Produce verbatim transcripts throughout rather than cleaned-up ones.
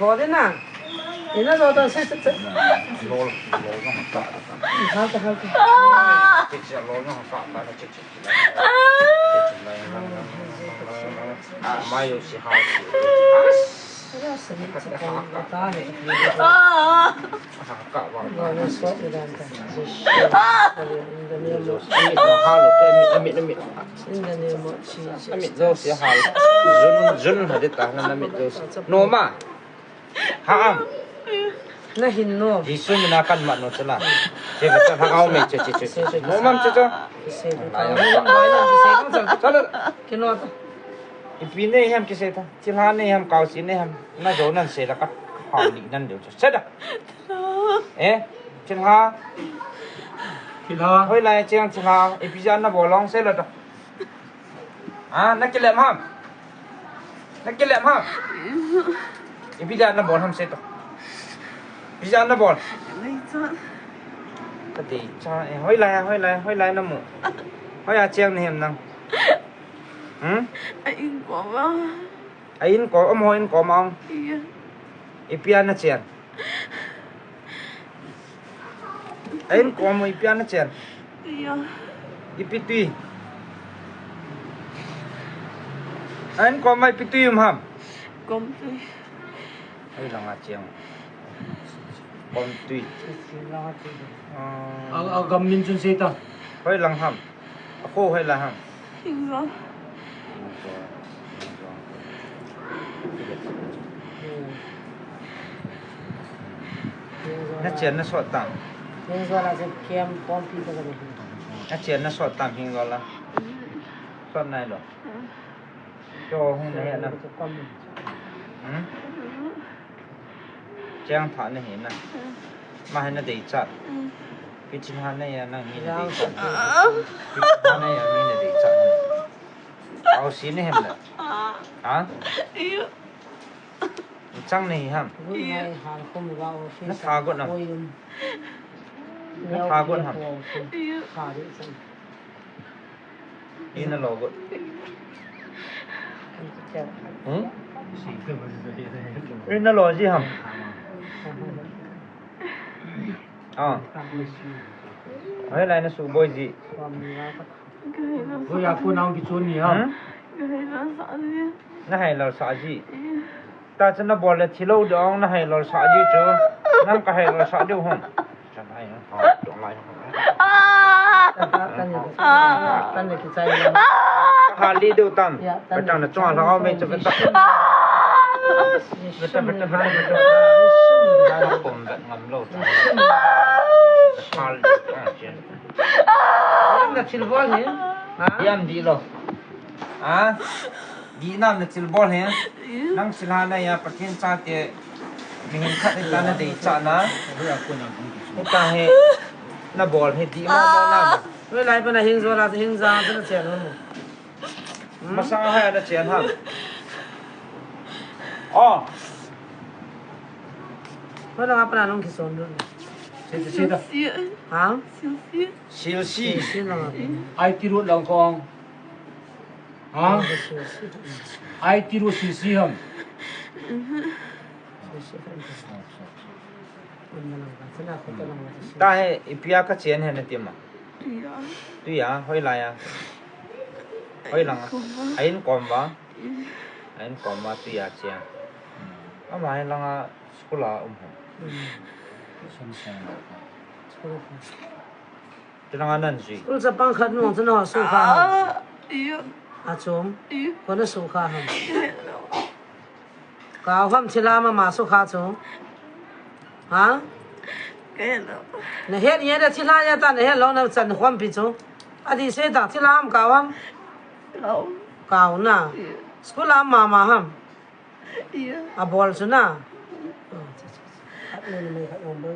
Bo de na. Ina jo ta se se se. Lol, lol, no, ta, ta, ta. Hal ta, hal ta. Che, che, lol, no, ta, ta, che, che, che. Mai yo si ha. Ina se ni che ko ta ne. Ah. Ha, ka, wa, wa. Bo na so de dan ta. In the name of Jesus. Amit, amit, amit. In the name of Jesus. Amit jo si ha. Jun, jun ha de ta na amit jo si. No ma. Ha am. Na hin no. Jesu mina kan mat no chala. Che ba cha ha au me che che che che. No mam che cha. Che che. Lai, lai, lai, che che. Chala. Ke no ta. Ipi nei ham che se ta. Chilha nei ham, Kaosi nei ham. Na jo nan se la ka. Ha ni nan jo cha. Che da. Eh. Chilha. Chilha. Hoilai cheng chilha. Ipi ja na bol hung se la ta. Ha, na kilem ham? Na kilem ham? Ipi ja na bol ham se to. Ipi ja na bol. Ka dei cha, eh, hoilai, hoilai, hoilai na mu. Hoiya cheng na hem nang. Hmm? A in kom a. A in kom, amaho in kom a. Iya. Ipi a na chen. A in kom a ipi a na chen. Iya. Ipi tui. A in kom a ipi tui um ham. Kom tui. Hoilang a cheng. Kom tui. Ah. A, a gam min chun sei ta. Hoilang ham. A kho hoilai ham. Hingjo. Na chen na sot tam. Hingjo la se kem pompi ka ni. Na chen na sot tam hingjo la. Sot nai lo. Cho hung na he na. Hmm? Cheng tha na hi na. Ma hi na dei chat. Pi chin ha na ya nang hi na dei chat. Pi chin ha na ya nang hi na dei chat. Au si ni hem la. Ha? Chang ni ham. Na tha got nam. Na tha got ham. Ina lo got. Hmm? Ina lo ji ham. Ah. Hoilai na suboi ji. Hoiya ko nang kichun ni ham. Hmm? Na hai lo sa ji. Ta chu na bol le thilou dong na hai lol sa ji chu. Nang ka hai lol sa diu hon. Chan hai hon. Tan le kichai. Ka hal li diu tam. Ka tang na chunga lhang au mei chu ka ta. Beta, beta, beta, beta. Ka pom vet ngam lou ta. Ka hal li diu tam. Na thil bol hi. Ha? Yam di lo. Ha? Di nam na thil bol hi. Nang thil ha na ya Pathen chate. Mihem khat hita na dei cha na. Hita hi na bol hi di mo mo na. Hoilai pa na hing jo la hing ja na chen mo. Masang ha na chen ha. Oh. Hoilai pa na nong kison dun. Sita, sita. Ha? Silsi. Silsi lang. Ai ti ru lang kong. Ha? Ai ti ru silsi ham. Ta he, ipi a ka chen he na ti ma. Tuiya, hoilai a. Hoilang a. A in kom va. A in kom va tuiya chen. Ama he langa school a um he. School a. Tilanga nan jui. School chapang khat nung chu na sukha. Ah, iyo. A chom. Iyo. Kona sukha ham. Ka ham thila mama sukha chu. Ha? Ka het lou. Na het ye da thila ya ta na het lou na chan khom pi chu. Adi se ta thila ham ka ham. Kau. Kau na. Iyo. School a mama ham. Iya. A bol chu na. Khat ni mai khat ong boi.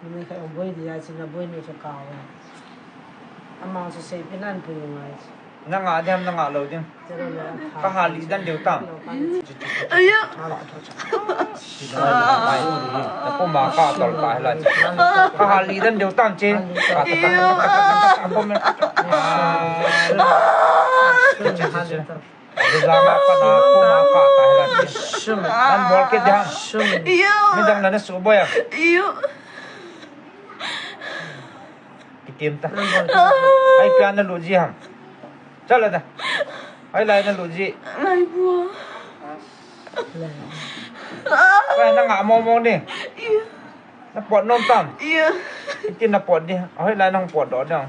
Ni mai khat ong boi dia chu na boi ni chu kau. Amang chu sei pin an pui ngai. Na nga dem na nga lo dem. Ka hal li dan deu tam. Aya. Na ko ma ka tol ta la. Ka hal li dan deu tam che. Ka ta ta ta ta ta ko me. Jama pa na ko ma pa ta hela. Shum. Nan bol ke dia. Shum. Iyo. Midang na na su boya. Iyo. Kitim ta. Ai pian na lu ji ham. Chala ta. Ai lai na lu ji. Lai bua. Ai na nga mo mo ni. Iyo. Na pot nom tam? Iya. Iti na pot di. Ahoi lai nang pot do dong.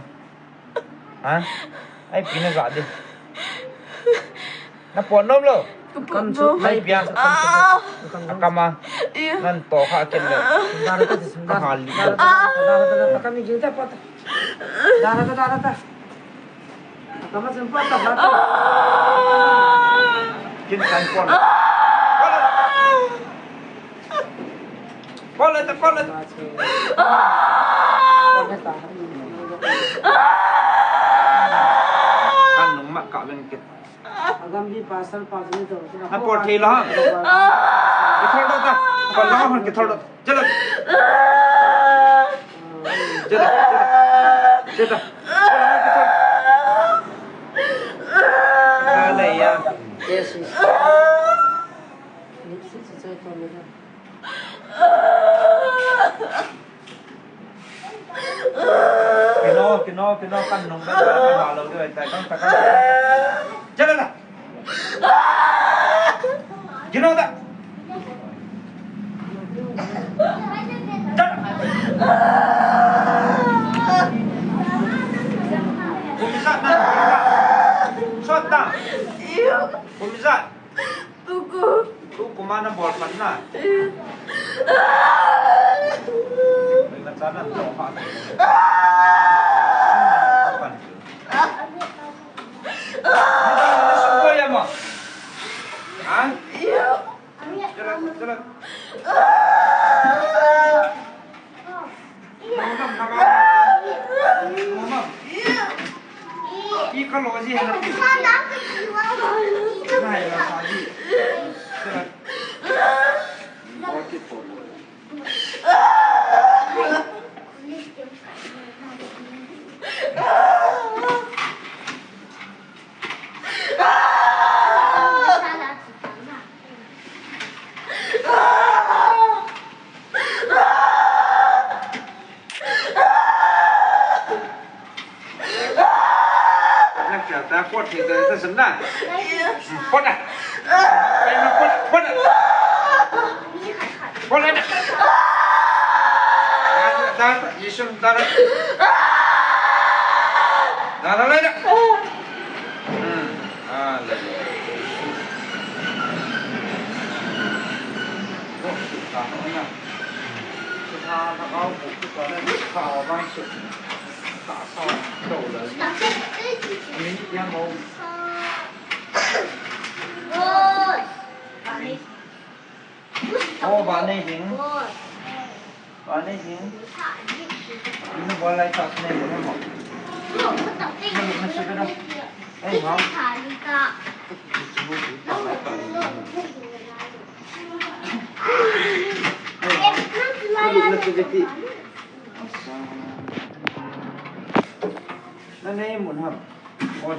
Ha? Ai pi na za di. Na pot nom lo. Ka pot nom. Ai pia. Ah. Akama. Iya. Nan to kha ken le. Dara ta sim dara. Ka hal li. Dara ta, dara ta, dara ta, kami jil ta pot. Dara ta, dara ta. Kama sim pot ta, pot ta. Kin kan pot. Pot le. Pot le ta, pot le ta. Kan nung ma ka ben kit. Agam bi pasal pasal ni to. Na por thei lo ha. Kithol do ta. Kon lo ha, kithol do. Chala. Chala, chala. Chala. Chala, kithol. Chala ya. Yes, yes. Ni si si chai ko me da. Kino, kino, kino, kan nung, kan nung, kan nung, kan nung, kan nung, kan nung. Chala na. Kino ta. Chala. Kumisa na. Sot ta. Kumisa. Tuku. Tuku mana bol pan na. Oi, na chana to ha. Pan. Suko ya ma. Ha? Jalan, jalan. Nak siapa? Kuat kita, kita senang. Kuat dah. Kuat, kuat, kuat. Kuat dah. Dah, dah, Yesus, dah, dah. Dah, dah, dah. Hmm. Ah, dah. Oh, dah, dah. Oh, vah nei ding. Vah nei ding. Ina bol lai tak nei ding mo. Ina bol nei ding. Ei, ha. Na nei mun ham. Oi.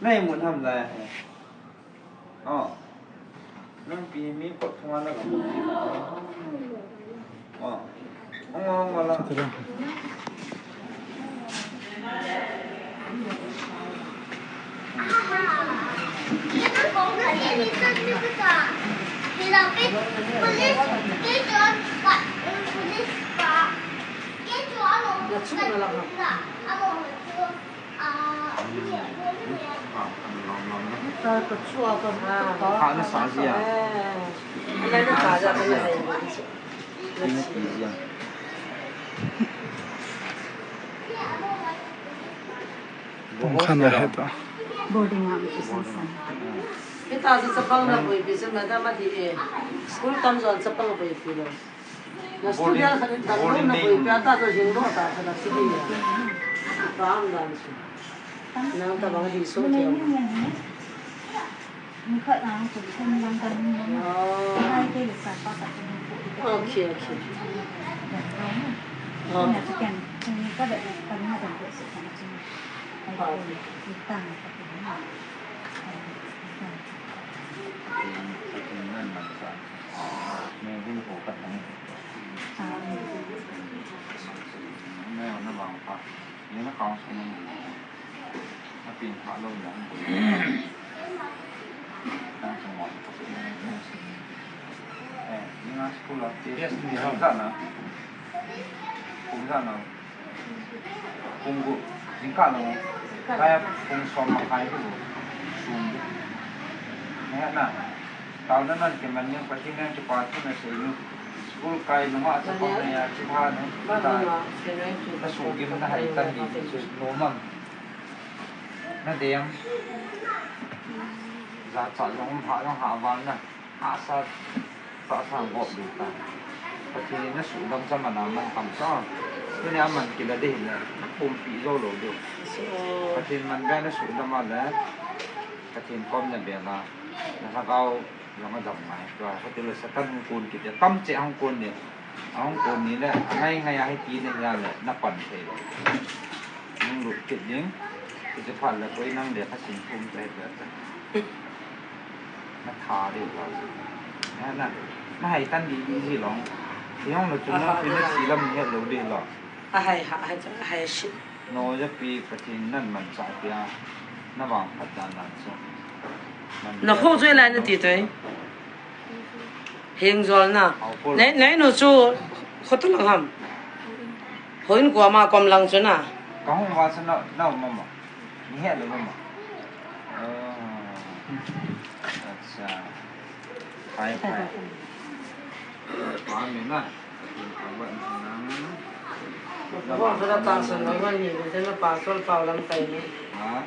Nei mun ham lai. Oh. Nang pi mi pot thung ana ka. Oh. Ong ong la. Hah, na sa ji a? Na sa ji a? Pung khat na he ta. Boarding a mi kisan san. Hita chu chapang na boipi chu madam a di e. School tam jon chapang boipi lo. Na student khat in boarding na boipi a ta chu jing do ta chu na si di. Ka am dan chu. Nang ta bang di so ti. Oh. Okay, okay. Oh. Yes, we have. Pung gup, jingkah lang. Kaya pung som makai hi lo. Sum. Naya na. Tao na nan ke man yang pati nan ke pati na se nu. School kai nunga sa pang na ya chi pha na. Na sum gim na hai tan di su no man. Na deng. Za cha long ha long ha van na. Hahsa, hahsa gop ding ta. Pathen in na suhdam cha man a man tam cha. Tuni a man kila ding hin na, na pumpi jou lou diu. Pathen man beh na suhdam a le, Pathen kom na beh la, na lhagao jong a dam ngai. Tua, Pathen le Satan hung kon kit e, tam che hung kon ni. Ahung kon ni le, angai ngai a hiti ni le, na pan thei lou. Nang lut kit ding. Hiche phat le koi nang le kha sin thum te te. Na tha ding lou. Na, na, na hai tan di di ji long. Ti hong lou chun na pi na si lam ni het lou ding lou. A hai ha, hai cha, hai shi. No ja pi Pathen nan man cha pia. Na vang phat dan nan chu. Na ho joi lai na ti toi. Heng jol na. Nei, nei nu chu khoto lang ham. Hoin kua ma kom lang chu na. Ka hung va chu na, na um ma. Ni he lo ma. Oh. Acha. Pai, pai. Pa mi na. Ka va na. Bo sa da ta sun no ngan ni, de na pa sol pa lam tai ni. Ha?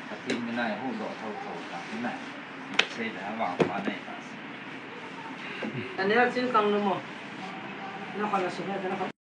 Ka tin mi na hu do tho tho ta mi na. Sei da va pa nei ta. Ani la chin kang nu mo. Na kha na su he, na kha